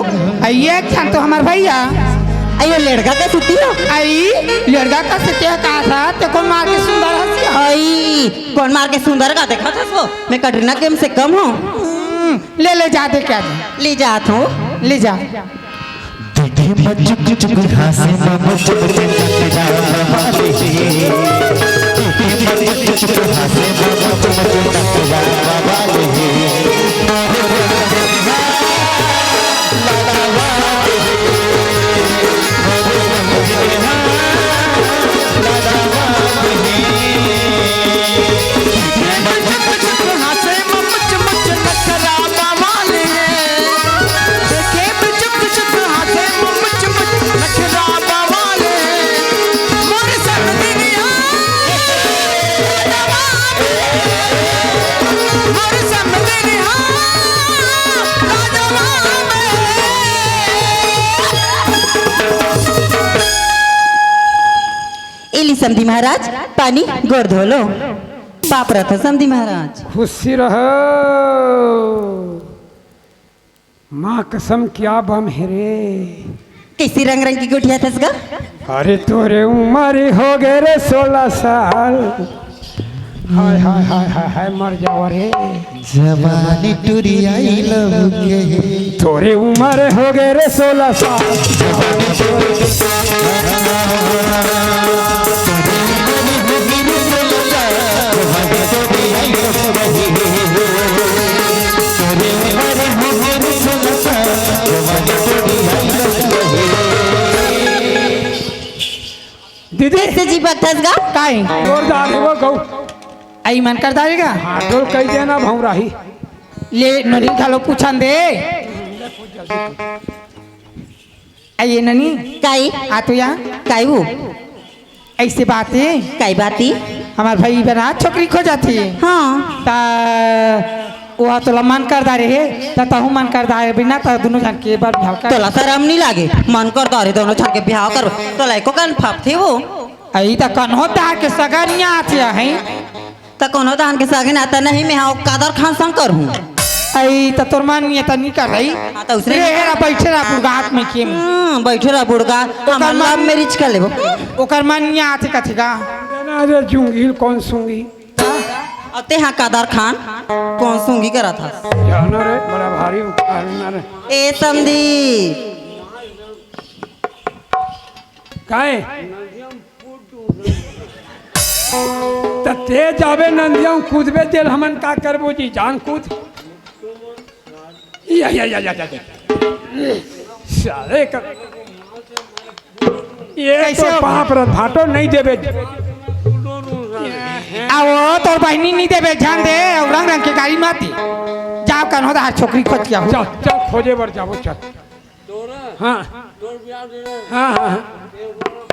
अई, एक झन तो हमर भैया। अई, वो लड़का का सुती हो? अई, लड़का का सुती हो का था? ते कोन मार के सुंदर हस या? अई, कोन मार के सुंदर का देखत हस वो? मैं कटरीना कैफ से कम हूँ? हम्म, ले, ले जाते का जा। ले जात हूँ। ले जा। देखे म चुक चुक हासे म मुच मुच नखरा वाले हे। देखे म चुक चुक हासे म मुच मुच नखरा वाले हे। एली समधी महाराज, पानी गोड़ धो लो। बाप रथ समधी महाराज। खुशी रहो। माँ कसम क्या बम हे रे। कैसी रंग रंग की गुठिया थस गा? अरे तोरे उमर हो गे रे सोलह साल। हाय, हाय, हाय, हाय, हाय, मर जावा रे। जवानी टुरी आई लव के। तोरे उमर हो गे रे सोलह साल। दीदी। कैसे जी बकथस गा? काई? जोरदार हे वो गऊ। आई मन कर दारेगा? हाँ, डोल कही देना भौराही। ले, नोनी घलो पूछन दे। आइए ननी। काई? आ तो यहाँ। काई वो? ऐसे बात हे। काई बात हे? हमर भाई बना छोकरी खोजत हे। हाँ। ता वो तोला मन कर दारे हे, ता तहूँ मन कर दारे बिना, ता दुनों झन के बर बिहाव कर। तोला शरम नहीं लागे? मन कर दारे दुनों झन के बिहाव कर। तोला एको कन फप थे वो। अई ता कन्हो ता के सगनिया आथे है। त कोनो धान के सागे नाता नहीं, मैं हा कादर खान संग करहूँ। अई, त तोर मन ये त नहीं कर रही। हाँ, त उसने रे, नहीं हेरा, बैठे रहा बुड़गात में के में। हम्म, बैठे रहा बुड़गा। ओकर हमन मन love marriage कर लेबो। ओकर मन ये आथे कथे का? ना रे, जूंगी ल कौन सूंगी? अते हाँ कादर खान, कौन सूंगी करत हस? जाना रे, बड़ा भारी उखाड़ ना रे। ए समधी। काहे? त ते जाबे नंदिया कूदबे, तेल हमन का करबो जी, जान कूद। या, या, या, या, या, या। साले का। ये कैसे तो हो? पाप रत भाटो नहीं देबे। आओ, तोर बहिनी नहीं देबे, जान दे, और रंग रंग के गाड़ी मार दी। जाओ, कन्हो दार छोकरी खोज के आओ। चल, चल, खोजे बर जाबो, चल। तोरा? हाँ। तोर बियाह दे रहे। हाँ, हाँ, हाँ। ये बोलो,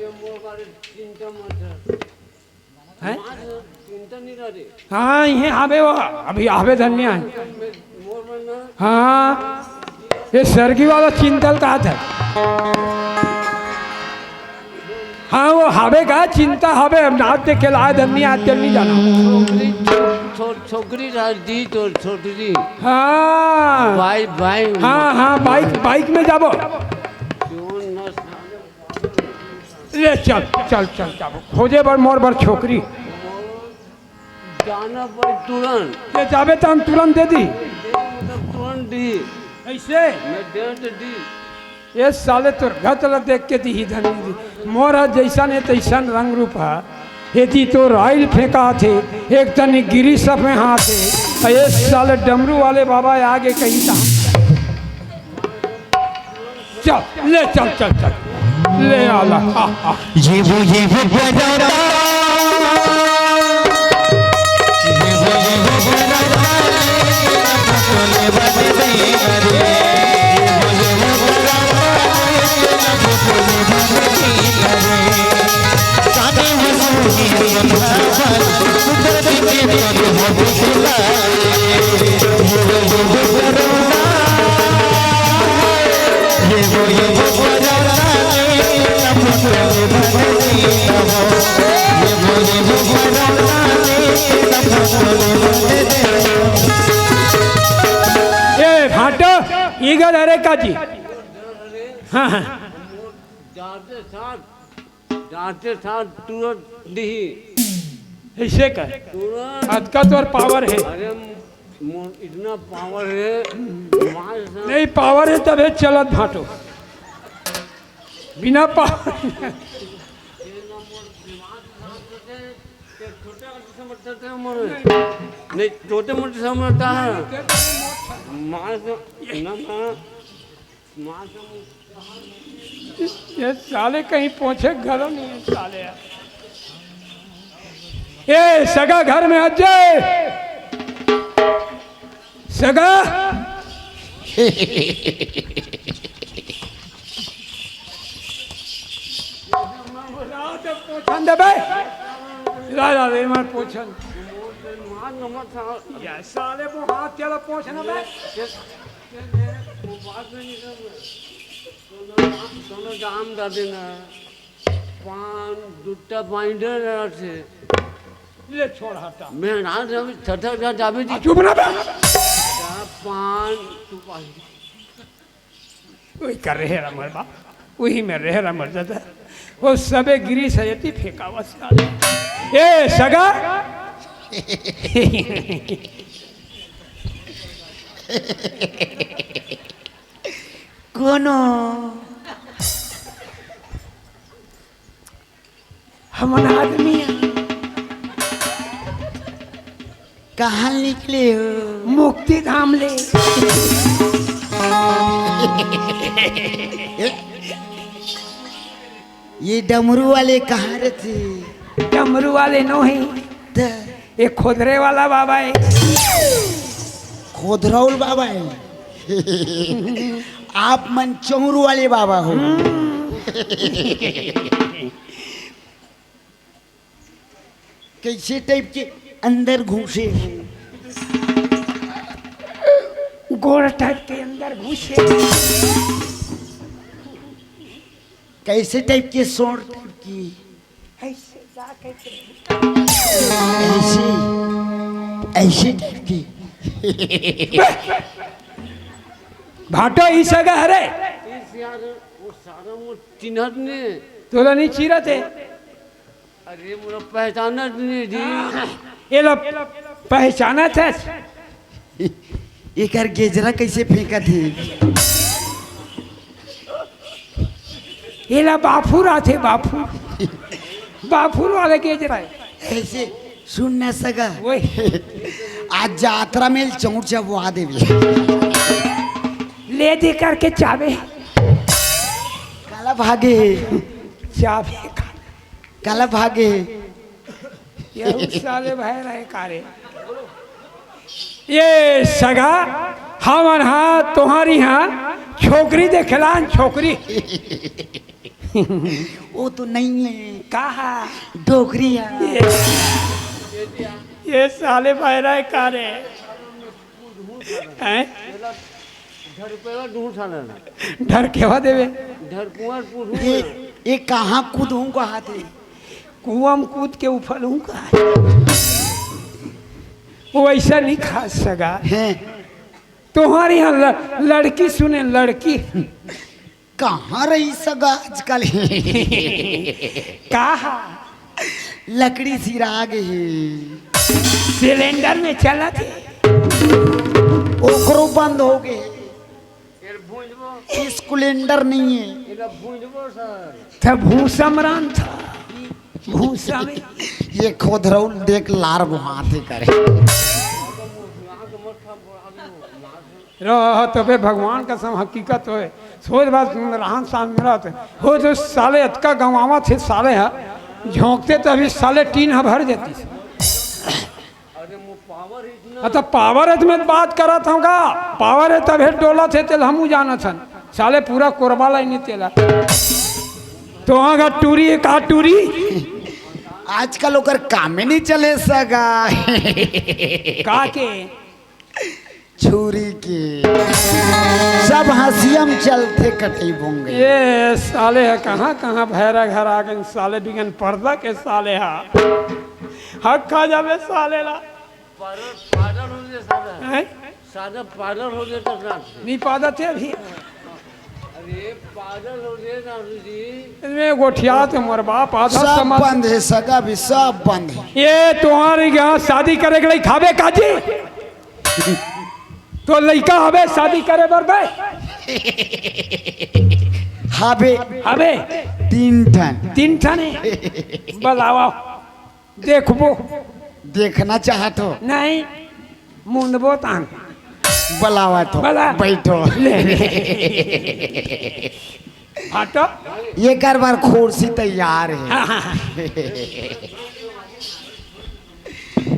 ये मोर बारे चिंता मत कर। हैं? माँ से चिंता नहीं रह रही। हाँ, ये हावे वो, अभी हावे धनिया है। मोर मन ना। हाँ, ये सरगी वाला चिंतल का था। हाँ, वो हावे का चिंता हावे, अब नाच देखे ला धनिया, आज चल नहीं जाना। छोकरी, छो-, छो-, छोकरी रह दी तो छोकरी। हाँ। बाई-, बाई-, हाँ, हाँ, बाइक, बाइक में जाबो। क्यों न ले चल, चल, चल, चल, खोजे बर मोर बर छोकरी। जाना पड़ी तुरंत। ये जाबे त हम तुरंत दे दी। तुरंत दी। ऐसे? मैं दे तो दी। ये साले तोर गत ल देख के दी ही धनी दी। मोर ह जैसन है तैसन रंग रूप है। ये दी तोर आइल फेंका थे, एक तनी गिरी सफे हाथ है। ये साले डमरू वाले बाबा आगे कहीं था। चल, ले चल, चल, चल। ले आला। हाँ, हाँ। ये वो, ये वो बजाता। ये वो, ये वो बजाता। ए भाटो, इगर अरे काजी। हाँ, हाँ। जाते साथ, जाते साथ तुरंत दी। ऐसे कर। तुरंत। अतका तोर पावर है। अरे, मो-, इतना पावर है, मार सा- नहीं, पावर है तबे चलत भाटो। बिना पावर। नहीं, छोटे मोटे समझता है। मार सा-, ना, ना। ये साले कहीं पहुंचे घर नहीं है साले। ए सगा घर में आ जाए। सगा। पोछन देबे। ला, ला, रे, मार पोछन। ये साले वो हाथ चला पोछना बे। कोनो, कोनो दाम दे देना। पान, दुट्टा पानी दे रहा थे। ले छोड़ हटा। मैं रात में छठा जा जाबे जी। आ, चुप ना बे। पान, तू पानी। वही कर रहे रमर बा। वही में रहे रमर दादा। वो सबे गिरी सयती फेंकावत साले। ए, सगा। कोनो हमन आदमी हन। कहाँ निकले हो? मुक्ति धाम ले। ये डमरू वाले कहाँ रहते? डमरू वाले नो है। त? ये खोदरे वाला बाबा है। खोदरौल बाबा है। आप मन चौरू वाले बाबा हो। कैसे टाइप के अंदर घुसे? गोड़ टाइप के अंदर घुसे। कैसे टाइप के, सोर टाइप की? ऐसे। ऐसी, ऐसी टाइप की। भाटो, ई सगा हरे। इस यार, वो सारा वो चिन्हत ने। तोला नहीं चिरत हे। अरे, मोला पहचानत नहीं जी। ये लो, पहचानत हे। एकर गेजरा कैसे फेंकत हे? एला बाफुर आथे, बाफुर। बाफुर वाला गेजरा हे। ऐसे सुन न सगा। ओए। आज जात्रा में चौंच चबवा देबे। ले दे करके चाबे। काला भागे। चाबे का। काला भागे। ये उस साले भाई रहे कारे। ये सगा, हमन हा, तुम्हारी हा, छोकरी देखलान, छोकरी। वो तो नहीं है। कहा? डोकरी है। ये, ये साले भाई रहे कारे। हैं? ढरकेवा ढूंढ थाना। ढरकेवा देवे। ढरकुआर पूछू ये, ना। ये कहाँ कूदूं कहा थे? कुआं में कूद के उफलूं का? वो ऐसा नहीं खा सका। हैं? तुम्हारे यहाँ ल-, लड़की सुने, लड़की। कहाँ रही सगा आजकल? कहा? लकड़ी सिरा गे हे। सिलेंडर में चलत हे। ओकरो बंद हो गे। सिलेंडर नहीं है। त भूसा मरान था। भूसा में। ये खोधरौल देख लार गुहाथे करे। रह तबे भगवान कसम हकीकत होए। सोच बात रहन सहन मिलत हो तो साले अतका गंवावत हे साले हा। झोंकते तो अभी साले टीन हा भर देती। हाँ, तो पावर हे त मैं बात करत हूँ का? पावर हे तभे डोलत हे, तेल हमू जानत हन। साले पूरा कोरबा लाइन तेला। तो अगर टूरी हे का टूरी? आजकल ओकर कामे नहीं चले सगा। का के? छुरी के। सब हंसियम चलथे कटई बोंगे। ये साले हे कहाँ कहाँ भैरा घर आ गए साले बिगन पर्दा के साले हा। हक खा जावे साले ला। पागल, पागल हो गया साला। हैं? साला पागल हो गया तो रात से। नहीं पादा थे अभी। अरे पागल हो गया ना जी। इसमें गोठिया तो मोर बाप आधा सब समझ। बंद है, सगा भी सब बंद है। ये तुम्हारी यहाँ शादी करे के लिए खाबे काजी? तो लइका हवे शादी करे बर बे? हाबे। हवे? तीन ठन। तीन ठन हे? बलावा। देखबो। देखना चाहत हो? नहीं, मुंदबो तान। बलावा तो। बला। बैठो। ले, ले। हटो। ये कर बार कुर्सी तैयार है। हाँ, हाँ, हाँ।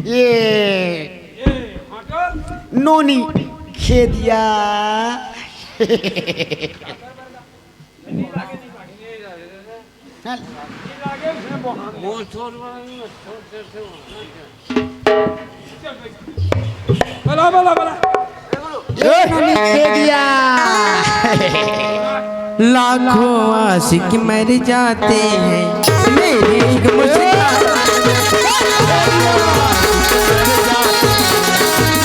ये नोनी खेदिया। बोला, बोला, बोला। ये नोनी खेदिया। लाखों आशिक मर जाते हैं, मेरी एक मुस्कान।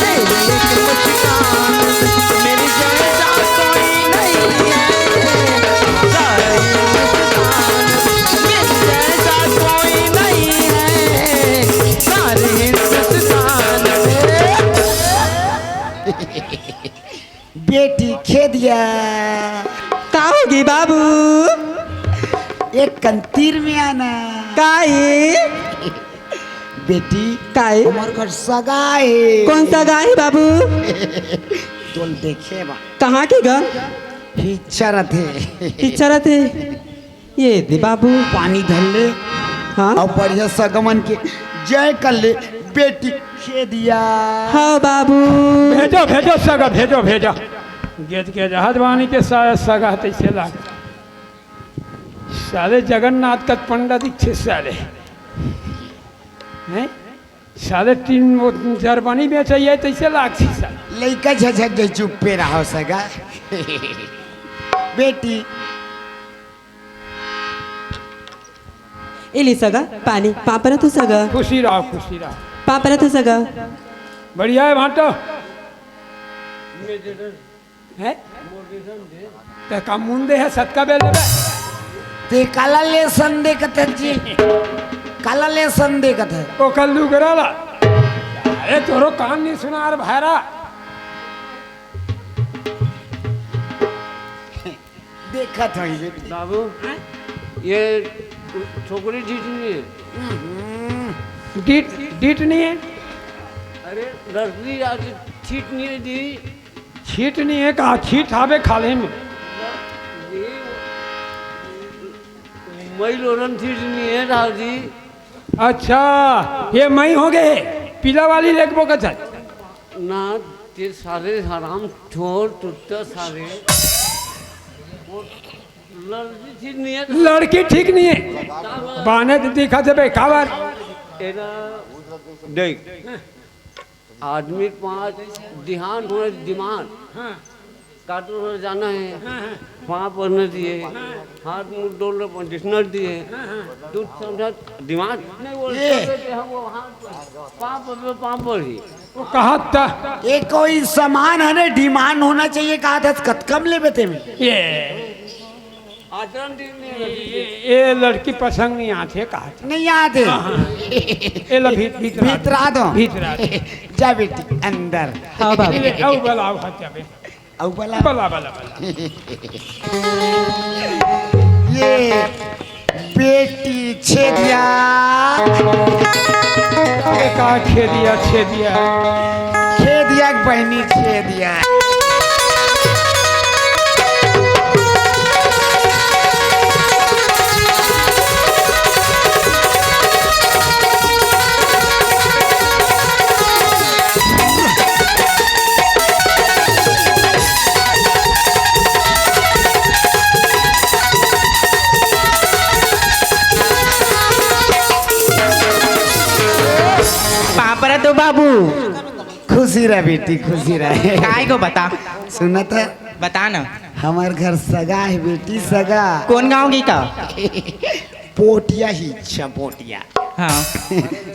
मेरी एक मुस्कान, मेरी जैसा कोई नहीं है। सारे हिंदुस्तान में जैसा कोई नहीं है। सारे हिंदुस्तान में। बेटी खेदिया। का होगे बाबू? एक कन तीर में आना। काहे? बेटी, काहे? हमर घर सगा हे। कौन सगा हे बाबू? तोल देखे बा। कहाँ के गा? हिच्चरत हे। हिच्चरत हे। ये दे बाबू। पानी धर ले। हाँ? अउ बढ़िया सगमन के जय कर ले, बेटी खेदिया। हाँ बाबू। भेजो, भेजो सगा, भेजो, भेजो। गेज के जहाज बानी के सा-, सगा तैसे लाग। साले जगन्नाथ का पंडा दिखे साले। हैं? साले तीन वो जरबानी बेचैया तैसे लागथे साले। लइका झझक गई, चुप्पे रहो सगा। बेटी, ए ले सगा, पानी, पाँव परत हों सगा। खुशी रहो, खुशी रहो। पाँव परत हों सगा। बढ़िया हे भांटो। है? ते का मुंह दे हे, सतका बेल लेबे? ते काला लेसन देखत हे जी? काला लेसन देखत हे? ओकर लुगरा ला। अरे तोरो कान नहीं सुना रे भायरा। देखत हई बेटी। बाबू, ये छोकरी ठीक नहीं है। हम्म। डीट, डीट नहीं है? अरे, लड़की आज ठीक नहीं है जी। छीट नहीं है का? छीट हावे खाले में। ये मई लोरन ठीक नहीं है, राव जी। अच्छा, ये मई हो गए, पीला वाली लेगबो का चाही। ना, ते सारे हराम ठोर टुट्टा सारे। वो लड़की ठीक नहीं है। लड़की ठीक नहीं है। बाने तो दिखा देबे, काबर? एला देख, आदमी पाँच दिहान हो दिमाग। हाँ। काटो हो जाना है। हाँ, हाँ। पाँव पर न दिए। हाँ। हाथ मुंह डोल रहे, पर दिखना दिए। हाँ, हाँ। दूध समझा दिमाग नहीं बोल ये। सकते कि हम वो हाथ पर, पाँव पर, पाँव पर ही। वो कहा था। ये कोई सामान है ना, डिमांड होना चाहिए, कहा था, कतका म लेबे ते में। ये आचरण ठीक नहीं है। ये, ये लड़की पसंद नहीं आथे, कहा था। नहीं आथे। हाँ, हाँ। ये लो, भीत-, भीतरा दो। भीतरा दो। भीतरा दो। जा बेटी, अंदर। हाँ, बाबू। ये, अउ बलाओ, हाँ, जा बे। अउ बला। बला, बला, बला। ये बेटी छेदिया। ये का छेदिया, छेदिया? छेदिया के बहिनी छेदिया। पाँव परत हों बाबू। खुशी रह बेटी, खुशी रह। काय को बता? सुनत है? बता ना। हमर घर सगा हे बेटी, सगा। कौन गाँव की का? पोटिया ही, अच्छा, पोटिया। हाँ।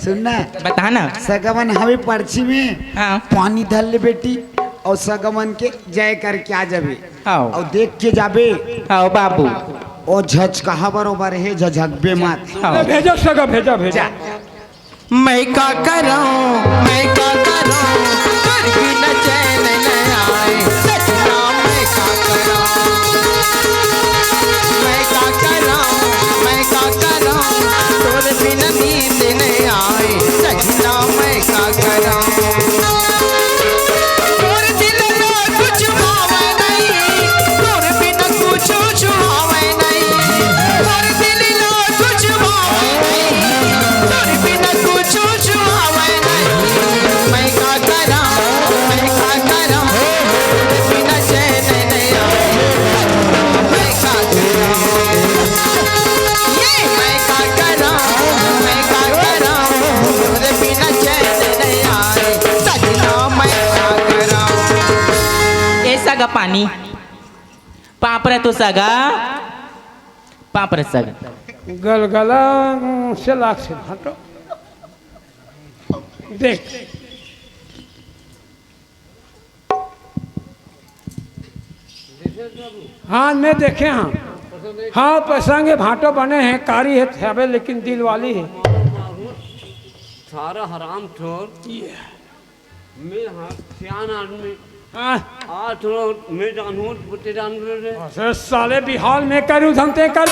सुन ना। बता ना। सगमन हवे परछी में। हाँ। पानी धर ले बेटी, अउ सगमन के जय करके आ जाबे। हाँ। अउ देख के जाबे। हाँ बाबू। ओ झचकहा बरोबर हे, झझकबे मत। हाँ। भेजो सगा, भेजो, भेजो। जा। मैं का करौं, मैं का करौं, तोर बिना चैन न आए, सजना मैं का करौं। मैं का करौं, मैं का करौं, तोर बिना नींद न आए, सजना मैं का करौं। तोर दिल ला कुछ भावे नहीं, तोर बिना कुछ छुआवे नहीं, तोर दिल ला कुछ भावे नहीं, तोर बिना कुछ छुआवे नहीं। मैं का करौं, मैं का करौं, तोर बिना चैन नहीं आए। मैं का करौं, ये मैं का करौं, मैं का करौं, तोर बिना चैन नहीं आए। सजना मैं का करौं। ए सगा पानी। पाँव परत हों सगा, पाँव परत सगा। गलगला से लाग से हटो। देख। हाँ, मैं देखे हाँ। हाँ, पसंद हे, भांटो बने हे, कारी हे, हवे, लेकिन दिल वाली हे। सारा हराम ठोर। ये। मैं हाँ, सियान आदमी। हाँ। आज थोड़ा मैं जानहूँ, पुते जान रहे। अरे साले, बिहाल मैं करूँ, धन ते कर